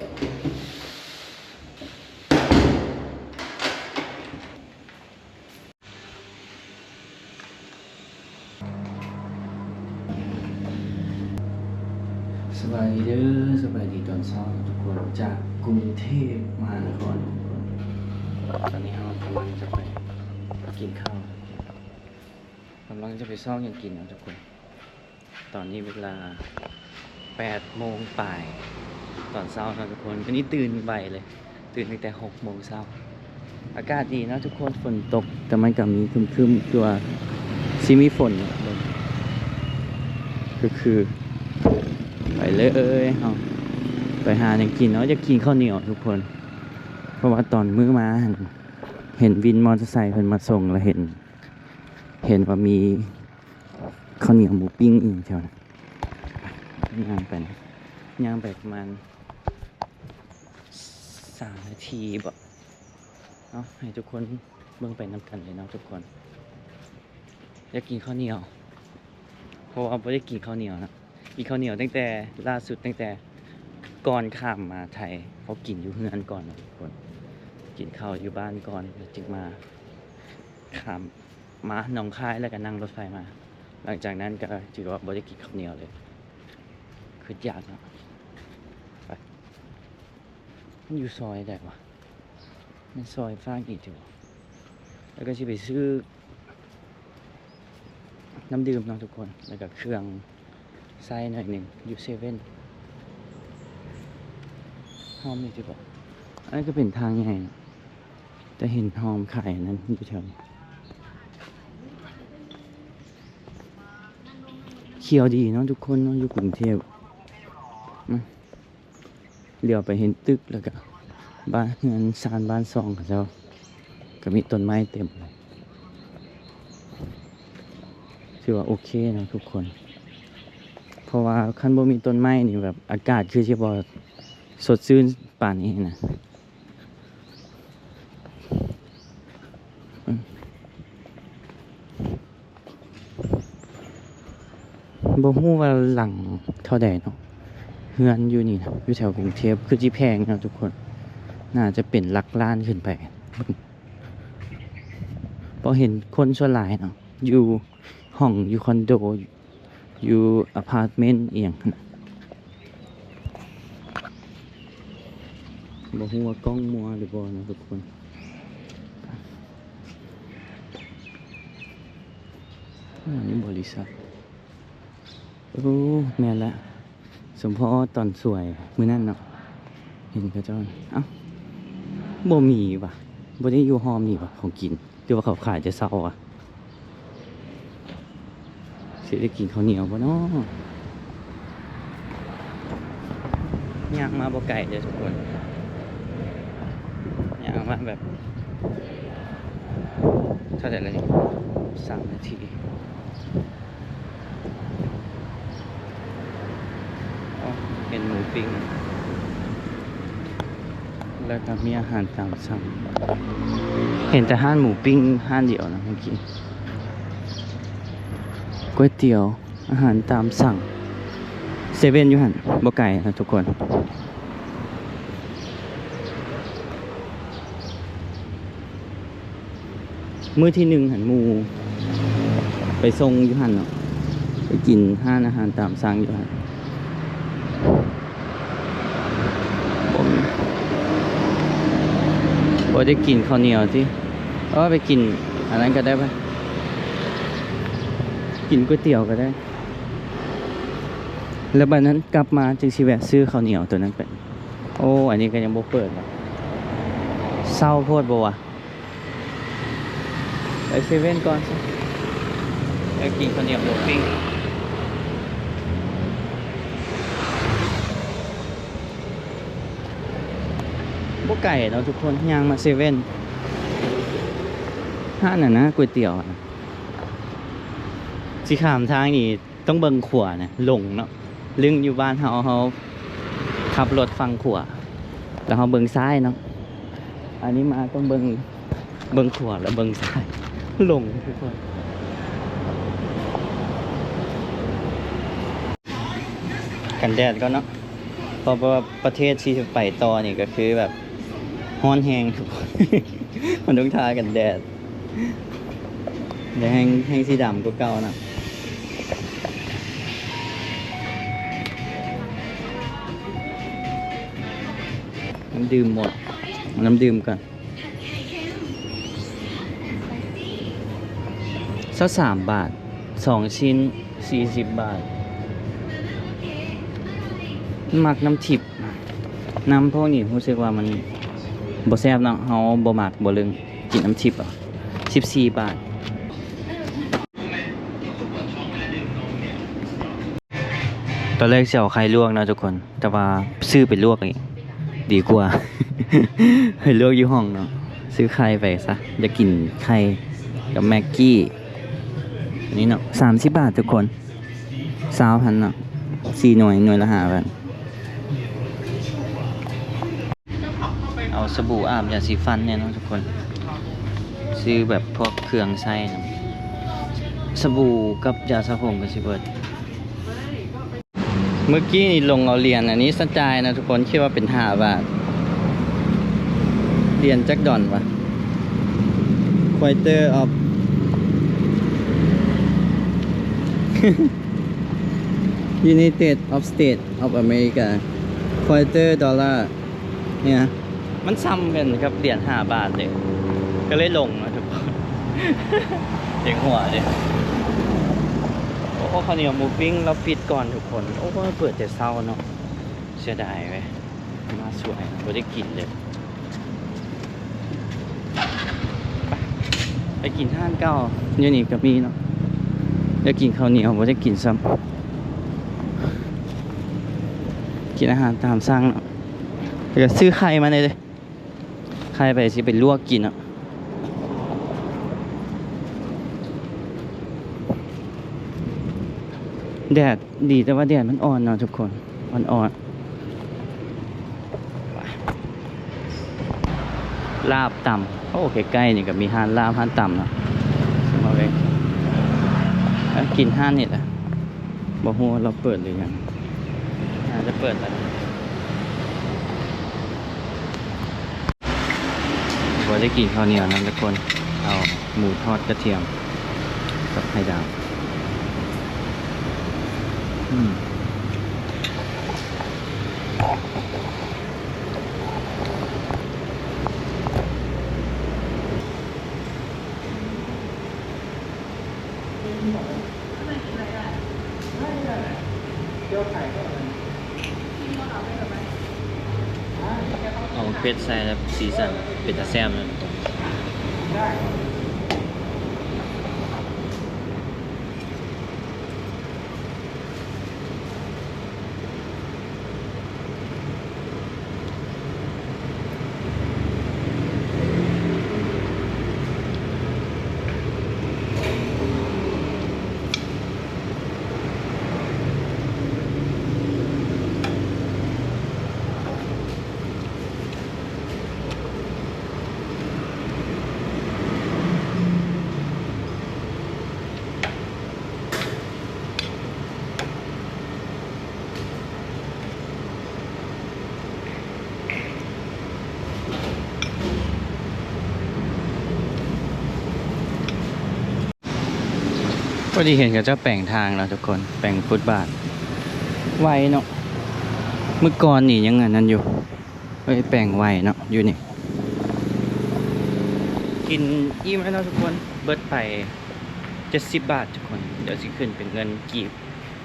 ສະບາຍດີເດີ ສະບາຍດີຕອນເຊົ້າທຸກຄົນ ຈາກກຸງເທບມະຫານະຄອນທຸກຄົນ. ຕອນນີ້ເຮົາກຳລັງຈະໄປກິນເຂົ້າ ກຳລັງຈະໄປຊອກຫຍັງກິນເນາະທຸກຄົນ. ຕອນນີ້ເວລາແປດໂມງປາຍຕອນເຊົ້າເນາະທຸກຄົນ. ມື້ນີ້ຕື່ນໄວເລີຍ ຕື່ນຕັ້ງແຕ່ຫົກໂມງເຊົ້າ. ອາກາດດີເນາະທຸກຄົນ ຝົນຕົກ ແຕ່ມັນກໍມີຄຶ້ມໆ ຄືວ່າຊິມີຝົນເນາະ. ເບິ່ງ ຄື ຄື ໄປເລີຍ ເຮົາໄປຫາຫຍັງກິນເນາະ. ຢາກກິນເຂົ້າໜຽວທຸກຄົນ ເພາະວ່າຕອນມື້ມາຫັ້ນ ເຫັນວິນມໍເຕີໄຊເພິ່ນມາສົ່ງ ແລ້ວເຫັນ ເຫັນວ່າມີເຂົ້າໜຽວໝູປີ້ງອີ່ຫຍັງແຖວນັ້ນ. ຍ່າງໄປນະ ຍ່າງໄປປະມານສາມນາທີບໍ. ເອົາ ໃຫ້ທຸກຄົນເບິ່ງໄປນຳກັນເລີຍເນາະທຸກຄົນ. ຢາກກິນເຂົ້າໜຽວ ເພາະວ່າບໍ່ໄດ້ກິນເຂົ້າໜຽວນະ. ກິນເຂົ້າໜຽວຕັ້ງແຕ່ລ່າສຸດ ຕັ້ງແຕ່ກ່ອນຂ້າມມາໄທ ເຮົາກິນຢູ່ເຮືອນກ່ອນເນາະທຸກຄົນ. ກິນເຂົ້າຢູ່ບ້ານກ່ອນ ແລ້ວຈຶ່ງມາ ຂ້າມມາໜອງຄາຍ ແລ້ວກໍນັ່ງລົດໄຟມາ. ຫຼັງຈາກນັ້ນກໍຖືວ່າບໍ່ໄດ້ກິນເຂົ້າໜຽວເລີຍ. ຄືຢາກເນາະ. ໄປ ມັນຢູ່ຊອຍໃດວະ? ແມ່ນຊອຍຟາກນີ້ຕິວະ? ແລ້ວກໍຊິໄປຊື້ນ້ຳດື່ມເນາະທຸກຄົນ ແລ້ວກໍເຄື່ອງໃຊ້ໜ້ອຍໜຶ່ງ ຢູ່ເຊເວັ່ນ. ຫ້ອມນີ້ຕິວະ? ອັນນັ້ນກໍເປັນທາງໃຫຍ່ເນາະ ແຕ່ເຫັນຫ້ອມຂາຍອັນນັ້ນຢູ່ແຖວນີ້. ຂຽວດີເນາະທຸກຄົນເນາະ ຢູ່ກຸງເທບ. ອືມ ຫຼຽວໄປເຫັນຕຶກ ແລ້ວກະບ້ານເຮືອນຊານບ້ານຊ່ອງເຂົາເຈົ້າ ກະມີຕົ້ນໄມ້ເຕັມເລີຍ. ຖືວ່າໂອເຄເນາະທຸກຄົນ ເພາະວ່າຄັນບໍ່ມີຕົ້ນໄມ້ນີ້ ແບບອາກາດຄືຊິບໍ່ສົດຊື່ນປານນີ້ນະ. ບໍ່ຮູ້ວ່າຫຼັງເທົ່າໃດເນາະ ເຮືອນຢູ່ນີ້ນະ ຢູ່ແຖວກຸງເທບ ຄືຊິແພງເນາະທຸກຄົນ ໜ້າຈະເປັນຫຼັກລ້ານຂຶ້ນໄປ ເພາະເຫັນຄົນສ່ວນຫຼາຍເນາະ ຢູ່ຫ້ອງ ຢູ່ຄອນໂດ ຢູ່ອາພາດເມັນອີ່ຫຍັງຫັ້ນນະ. ບໍ່ຮູ້ວ່າກ້ອງມົວຫຼືບໍ່ນະທຸກຄົນ. ອັນນີ້ບໍລິສັດ. ໂອ້ ແມ່ນລະ ສົມພໍຕອນສວຍມື້ນັ້ນເນາະ ເຫັນເຂົາເຈົ້າ. ເອົ້າ ບໍ່ມີຫວາ ບໍ່ໄດ້ຢູ່ຫໍ່ມີຫວາຂອງກິນ ຫຼືວ່າເຂົາຂາຍແຕ່ເຊົ້າຫວາ? ຊິໄດ້ກິນເຂົ້າໜຽວບໍ່ເນາະ? ຍ່າງມາບໍ່ໄກເດີ້ທຸກຄົນ ຍ່າງມາແບບ ເທົ່າໃດລະນີ້ ສາມນາທີ. ເຫັນໝູປີ້ງ ແລ້ວກໍມີອາຫານຕາມສັ່ງ. ເຫັນແຕ່ຮ້ານໝູປີ້ງຮ້ານດຽວນະເມື່ອກີ້. ກ໋ວຍຕຽວ ອາຫານຕາມສັ່ງ ເຊເວັ່ນຢູ່ຫັ້ນ ບໍ່ໄກນະທຸກຄົນ. ມື້ທີໜຶ່ງຫັ້ນໝູ່ໄປສົ່ງຢູ່ຫັ້ນເນາະ ໄປກິນຮ້ານອາຫານຕາມສັ່ງຢູ່ຫັ້ນ. ບໍ່ມີ ບໍ່ໄດ້ກິນເຂົ້າໜຽວຕິ ເອີ ໄປກິນອັນນັ້ນກໍໄດ້ປະ ກິນກ໋ວຍຕຽວກໍໄດ້. ແລ້ວບັດນັ້ນກັບມາຈຶ່ງຊິແວະຊື້ເຂົ້າໜຽວໂຕນັ້ນໄປ. ໂອ້ ອັນນີ້ກໍຍັງບໍ່ເປີດເນາະ ເຊົ້າໂພດບໍ່ວະ? ໄປເຊເວັ່ນກ່ອນຊະ ໄປກິນເຂົ້າໜຽວໝູປີ້ງ. ບໍ່ໄກເນາະທຸກຄົນ ຍ່າງມາເຊເວັ່ນ ຮ້ານນັ້ນນະ ກ໋ວຍຕຽວຫັ້ນນະ. ຊິຂ້າມທາງນີ້ ຕ້ອງເບິ່ງຂວານະ ຫຼົງເນາະ. ລຶ້ງຢູ່ບ້ານເຮົາ ເຮົາຂັບລົດຝັ່ງຂວາ ແລ້ວເຮົາເບິ່ງຊ້າຍເນາະ. ອັນນີ້ມາຕ້ອງເບິ່ງ ເບິ່ງຂວາແລ້ວເບິ່ງຊ້າຍ ຫຼົງທຸກຄົນ. ກັນແດດກ່ອນເນາະ. ເພາະວ່າປະເທດທີ່ໄປຕໍ່ນີ້ກໍຄືແບບຮ້ອນແຮງ ມັນຕ້ອງທາກັນແດດ ແລະ ແຮ່ງ ແຮ່ງຊິດຳກວ່າເກົ່ານະ. ນ້ຳດື່ມໝົດ ເອົານ້ຳດື່ມກ່ອນ. ຊາວສາມບາດ ສອງຊິ້ນ ສີ່ສິບບາດ. ມັກນ້ຳທິບ ນ້ຳພວກນີ້ຮູ້ສຶກວ່າມັນບໍ່ແຊບເນາະ ເຮົາບໍ່ມັກ ບໍ່ລຶ້ງ ກິນນ້ຳທິບເອົາ. ສິບສີ່ບາດ. ຕອນແລກຊິເອົາໄຂ່ລວກເນາະທຸກຄົນ ແຕ່ວ່າຊື້ໄປລວກເອງດີກວ່າ ໄປລວກຢູ່ຫ້ອງເນາະ. ຊື້ໄຂ່ໄປຊະ ຢາກກິນໄຂ່ກັບແມັກກີ້. ອັນນີ້ເນາະ ສາມສິບບາດທຸກຄົນ ຊາວພັນເນາະ ສີ່ໜ່ວຍ ໜ່ວຍລະຫ້າພັນ. ເອົາສະບູອາບ ຢາສີຟັນແດ່ເນາະທຸກຄົນ ຊື້ແບບພວກເຄື່ອງໃຊ້ນຳ ສະບູກັບຢາສະຜົມກໍຊິເບິດ. ເມື່ອກີ້ນີ້ລົງເອົາຫຼຽນອັນນີ້ສະຈ່າຍນະທຸກຄົນ ຄິດວ່າເປັນຫ້າບາດ. ຫຼຽນຈັກດອນວະ? Quarter of United of States of America, quarter dollar. ນີ້ນະ ມັນສ່ຳກັນກັບຫຼຽນຫ້າບາດເດ້ ກໍເລີຍຫຼົງນະທຸກຄົນ ເຈັງຫົວເດ້. ໂອ້ ເຂົ້າໜຽວໝູປີ້ງລາວປິດກ່ອນທຸກຄົນ. ໂອ້ ເປີດແຕ່ເຊົ້າເນາະ ເສຍດາຍເວີຍ ມາສວຍ ບໍ່ໄດ້ກິນເລີຍ. ໄປ ໄປກິນຮ້ານເກົ່າ ຢູ່ນີ້ກໍມີເນາະ. ໄດ້ກິນເຂົ້າໜຽວ ບໍ່ໄດ້ກິນຊ້ຳ ກິນອາຫານຕາມສັ່ງເນາະ. ແລ້ວກໍຊື້ໄຂ່ມາແດ່ເດ້ ໄຂ່ໄປ ຊິໄປລວກກິນເນາະ. ແດດດີ ແຕ່ວ່າແດດມັນອ່ອນເນາະທຸກຄົນ ອ່ອນໆ. ລາບຕຳ ໂອ້ ໃກ້ໆນີ້ກໍມີຮ້ານລາບຮ້ານຕຳເນາະ. ມາເບິ່ງ ເອີ ກິນຮ້ານນີ້ແຫຼະ ບໍ່ຮູ້ວ່າລາວເປີດຫຼືຍັງ ໜ້າຈະເປີດແລ້ວ. ບໍ່ໄດ້ກິນເຂົ້າໜຽວນຳທຸກຄົນ ເອົາໝູທອດກະທຽມກັບໄຂ່ດາວ. ອືມ ເອົາເຜັດໃສ່ແລ້ວສີສັນເປັນຕາແຊບເນາະ. ພໍດີເຫັນເຂົາເຈົ້າແປງທາງເນາະທຸກຄົນ ແປງຟຸດບາດ ໄວເນາະ. ມື້ກ່ອນນີ້ຍັງອັນນັ້ນຢູ່ ເອີຍ ແປງໄວເນາະຢູ່ນີ້. ກິນອີ່ມແລ້ວເນາະທຸກຄົນ ເບິດໄປເຈັດສິບບາດທຸກຄົນ. ດຽວຊິຂຶ້ນເປັນເງິນກີບ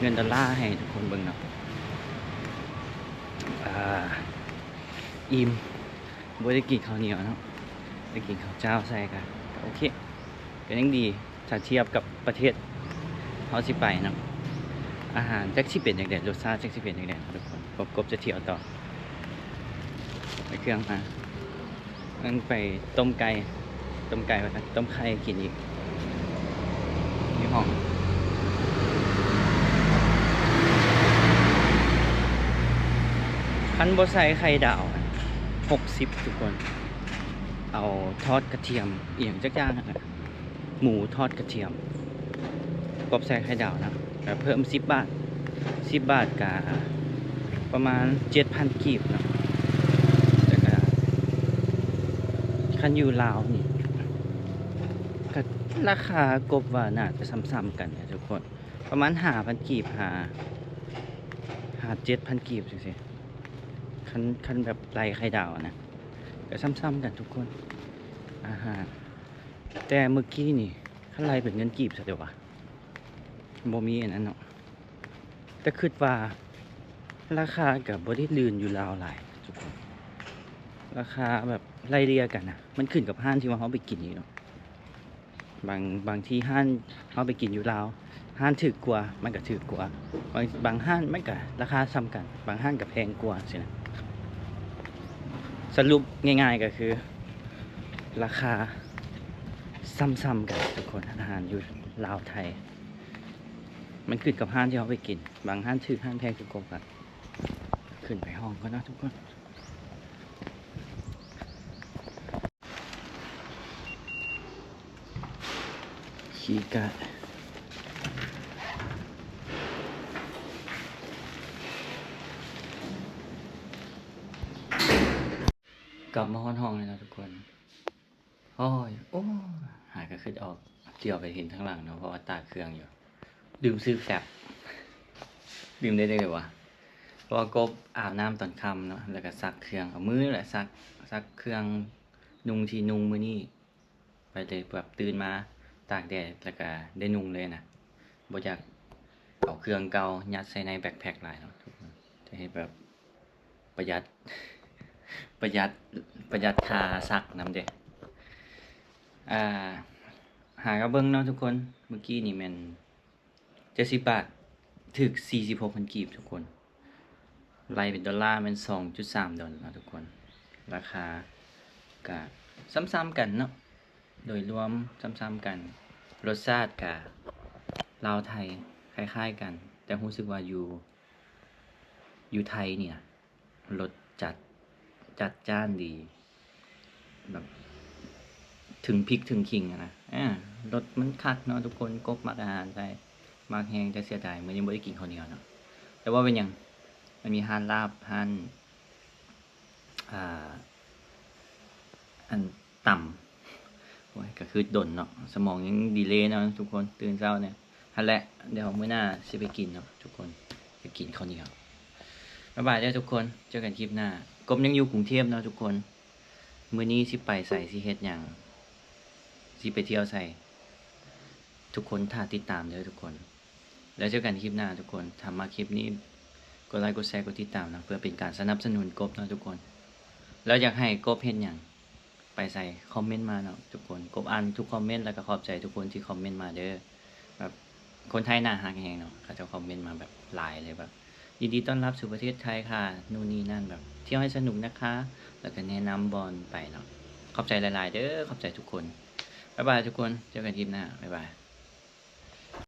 ເງິນດອນລາໃຫ້ທຸກຄົນເບິ່ງເນາະ. ອ່າ ອີ່ມ ບໍ່ໄດ້ກິນເຂົ້າໜຽວເນາະ ໄດ້ກິນເຂົ້າເຈົ້າໃສ່ກະ ກະໂອເຄ ກະຍັງດີ ຖ້າທຽບກັບປະເທດເຮົາຊິໄປເນາະ. ອາຫານຈັກຊິເປັນຈັ່ງໃດ ລົດຊາດຈັກຊິເປັນຈັ່ງໃດເນາະທຸກຄົນ. ບໍ່ກົບຈະທ່ຽວຕໍ່ ໄປເຄື່ອງມາ ມັນໄປຕົ້ມໄກ່ ຕົ້ມໄກ່ວ່າຊັ້ນ ຕົ້ມໄຂ່ກິນອີກ ຢູ່ຫ້ອງ. ຄັນບໍ່ໃສ່ໄຂ່ດາວ ຫົກສິບທຸກຄົນ. ເອົາທອດກະທຽມອີ່ຫຍັງຈັກຢ່າງຫັ້ນນະ ໝູທອດກະທຽມ ກົບໃສ່ໄຂ່ດາວນະ ກະເພີ່ມສິບບາດ ສິບບາດກະ ປະມານເຈັດພັນກີບເນາະ ແລ້ວກະຄັນຢູ່ລາວນີ້ ກະລາຄາກົບວ່າໜ້າຈະຊ່ຳໆກັນນະທຸກຄົນ ປະມານຫ້າພັນກີບ ຫາ ຫາເຈັດພັນກີບຈັ່ງຊີ້ ຄັນ ຄັນແບບໄລ່ໄຂ່ດາວນະ ກະຊ່ຳໆກັນທຸກຄົນ ອາຫານ. ແຕ່ມື້ກີ້ນີ້ ຄັນໄລ່ເປັນເງິນກີບຊະເດວະ ບໍ່ມີອັນນັ້ນເນາະ ແຕ່ຄິດວ່າລາຄາກະບໍ່ໄດ້ລື່ນຢູ່ລາວຫຼາຍທຸກຄົນ ລາຄາແບບໄລ່ເລ່ຍກັນນະ ມັນຂຶ້ນກັບຮ້ານທີ່ວ່າເຮົາໄປກິນອີກເນາະ ບາງ ບາງທີຮ້ານເຮົາໄປກິນຢູ່ລາວ ຮ້ານຖືກກວ່າ ມັນກະຖືກກວ່າ ບາງ ບາງຮ້ານມັນກະລາຄາຊ່ຳກັນ ບາງຮ້ານກະແພງກວ່າຊີ້ນະ. ສະຫຼຸບງ່າຍໆກະຄື ລາຄາຊ່ຳໆກັນທຸກຄົນ ອາຫານຢູ່ລາວໄທ ມັນຂຶ້ນກັບຮ້ານທີ່ເຮົາໄປກິນ ບາງຮ້ານຖືກ ຮ້ານແພງຄືກັນ ຂຶ້ນໄປຫ້ອງກ່ອນເນາະທຸກຄົນ. ຂີ່ກະ ກັບມາຮອດຫ້ອງແລ້ວເນາະທຸກຄົນ. ໂອ້ຍ ໂອ້ ຫາກະຄິດອອກ ດຽວໄປເຫັນທາງຫຼັງເນາະ ເພາະວ່າຕາກເຄື່ອງຢູ່ ລືມຊື້ແຟັບ ລືມໄດ້ຈັ່ງໃດວະ ເພາະວ່າກົບອາບນ້ຳຕອນຄ່ຳເນາະ ແລ້ວກະຊັກເຄື່ອງ ເອົາມືແຫຼະຊັກ ຊັກເຄື່ອງ ນຸ່ງທີ່ນຸ່ງມື້ນີ້ ໄປເລີຍ ແບບຕື່ນມາຕາກແດດ ແລ້ວກະໄດ້ນຸ່ງເລີຍນະ ບໍ່ຢາກເອົາເຄື່ອງເກົ່າຍັດໃສ່ໃນແບັກແພັກຫຼາຍເນາະ ຈະເຮັດແບບປະຢັດ ປະຢັດ ປະຢັດຄ່າຊັກນຳເດ້. ອ່າ ຫາກະເບິ່ງເນາະທຸກຄົນ ມື້ກີ້ນີ້ແມ່ນ ເຈັດສິບບາດ ຖືກສີ່ສິບຫົກພັນກີບທຸກຄົນ ໄລ່ເປັນໂດລາແມ່ນສອງຈຸດສາມໂດນເນາະທຸກຄົນ ລາຄາກະຊ່ຳໆກັນເນາະ ໂດຍລວມຊ່ຳໆກັນ ລົດຊາດກະລາວໄທຄ້າຍໆກັນ ແຕ່ຮູ້ສຶກວ່າຢູ່ ຢູ່ໄທນີ້ນະ ລົດຈັດ ຈັດຈ້ານດີ ແບບເຖິງພິກເຖິງຂີງຫັ້ນນະ ເອີ ລົດມັນຄັກເນາະທຸກຄົນ. ກົບມັກອາຫານໄທ ມັກແຮງ ແຕ່ເສຍດາຍມື້ນີ້ບໍ່ໄດ້ກິນເຂົ້າໜຽວເນາະ ແຕ່ວ່າເປັນຫຍັງ ມັນມີຮ້ານລາບ ຮ້ານ ອ່າ ອັນ ຕຳ ໂອ້ຍ ກະຄຶດດົນເນາະ ສະໝອງຍັງດີເລເນາະທຸກຄົນ ຕື່ນເຊົ້າແດ່. ຫັ້ນແຫຼະ ດຽວມື້ໜ້າຊິໄປກິນເນາະທຸກຄົນ ໄປກິນເຂົ້າໜຽວ. ບາຍບາຍເດີທຸກຄົນ ເຈີກັນຄລິບໜ້າ. ກົບຍັງຢູ່ກຸງເທບເນາະທຸກຄົນ ມື້ນີ້ຊິໄປໃສ ຊິເຮັດຫຍັງ ຊິໄປທ່ຽວໃສ ທຸກຄົນຖ້າຕິດຕາມເດີທຸກຄົນ ແລ້ວເຈີກັນຄລິບໜ້າທຸກຄົນ. ຖ້າມັກຄລິບນີ້ ກົດໄລ ກົດແຊ ກົດຕິດຕາມນຳ ເພື່ອເປັນການສະໜັບສະໜູນກົບເນາະທຸກຄົນ. ແລ້ວຢາກໃຫ້ກົບເຮັດຫຍັງ ໄປໃສ ຄອມເມັນມາເນາະທຸກຄົນ ກົບອ່ານທຸກຄອມເມັນ ແລ້ວກະຂອບໃຈທຸກຄົນທີ່ຄອມເມັນມາເດີ. ແບບຄົນໄທໜ້າຮັກແຮງເນາະ ເຂົາເຈົ້າຄອມເມັນມາແບບຫຼາຍເລີຍ ແບບ ຍິນດີຕ້ອນຮັບສູ່ປະເທດໄທຄ່ະ ນູ່ນນີ້ນັ້ນ ແບບ ທ່ຽວໃຫ້ສະໜຸກນະຄະ ແລ້ວກະແນະນຳບ່ອນໄປເນາະ. ຂອບໃຈຫຼາຍໆເດີ ຂອບໃຈທຸກຄົນ. ບາຍບາຍທຸກຄົນ ເຈີກັນຄລິບໜ້າ ບາຍບາຍ.